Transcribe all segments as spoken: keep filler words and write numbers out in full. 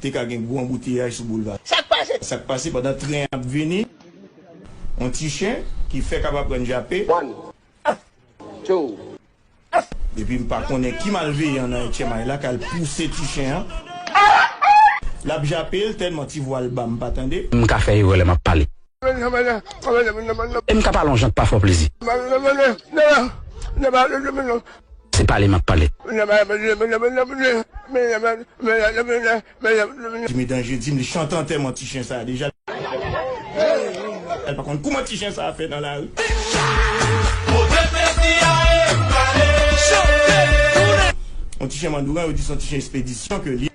Te ka gen gwo anbouteyaj sou boulva. Sa k pase? Sa k pase pandan tren ap vini, yon ti chen ki fèk ap aprann jape. One, two. Epi m pa konnen ki malveyan nan H M I la k al pouse ti chen an. L ap jape l tèlman ti vwa l ba m pa tande. M ka fè erè lè m ap pale. E m ka pale yon jan k pa fè w plezi. Se pale m ap pale. Jimmy Danje di m li chante antèman ti chen sa a deja. L pa konn kouman ti chen sa a fè nan lari. Yon ti chen mandouran, yo di se yon ti chen espedisyon ke li.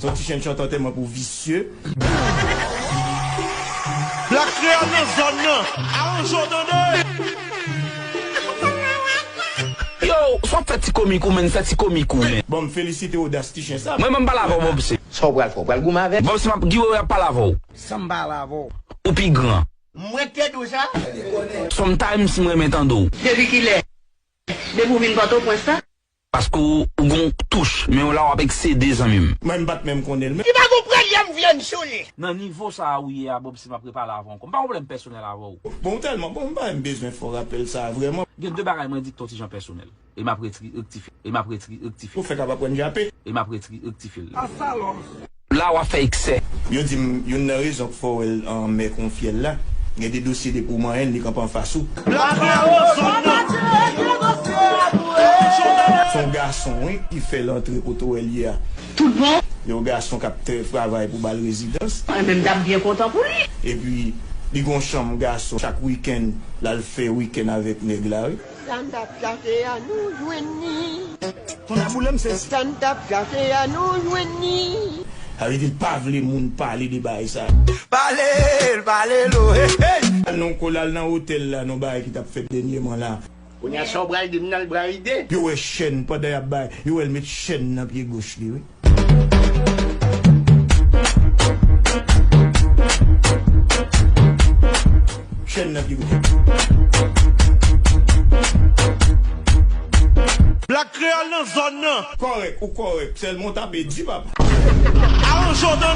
Se yon ti chen chante antèman pou visye. Black Kreyòl nan zòn nan. Aranje w tande. Yo, sa w ap fè ti komik ou, menn, fè ti komik ou, menn. Bon, m felisite odas ti chen sa. Mwen menm pale avè w, Bobse. Sa w pral fè? W pral goumen avè l? Bobse, m ap, Guy Wewe ap pale avè w. Sa m pale avè w? Ou pi gran. Mwen k te di w sa. Sometimes, m renmen tande w. Depi kilè? Depi w vin Pòtoprens la? Paske w, ou gon touch, men w la w ap eksede, zanmi m. Mwen, m pa t menm konnen l, men. Li pa gon prèlyè m vyann sou li. Nan nivo sa a ou ye a, Bobse, m ap repale avè w ankò. M pa gon pwoblèm pèsonèl avè w. Bon, ou tèlman bon, m pa menm bezwen fè w rapèl sa a, vrèman. Gen de bagay mwen di ki t on ti jan pèsonèl. E m ap reti-, rektifye. E m ap reti-, rektifye l. Ou fèk ap aprann jape. E m ap reti-, rektifye l. Asalòs. La w ap fè eksè. Yo di m, youn nan rezon k fè w wè l an mè kon fyèl la, gen de dosye depi w manyen l, li kanpe anfas ou. Black Arrow zòn nan. Se yon gason, wi, ki fè l antre kote w wè l ye a. Tout bon? Yon gason k ap travay pou ba l rezidans. Mwen menm, m t ap byen kontan pou li. Epi, li gon chanm gason, chak wikenn, l al fè wikenn avèk nèg la, wi. Sa n t ap chache a, nou jwenn li. Ton amoulè m sezi. Sa n t ap chache a, nou jwenn li. Sa vle di l pa vle moun pale de bagay sa. Pale l, pale l, oh, hey, hey. Al nan kò l, al nan otèl la, nan bagay ki t ap fèt dènyèman la. Kounye a, sa w pral di m nan, l pral ide. Yo wè chèn pandan y ap bay, yo wè l met chèn nan pye goch li, wi. Chèn nan pye goch. Black Kreyòl nan zòn nan. Kòrèk, ou kòrèk. Sèlman w tape di, papa. Aranje w tande.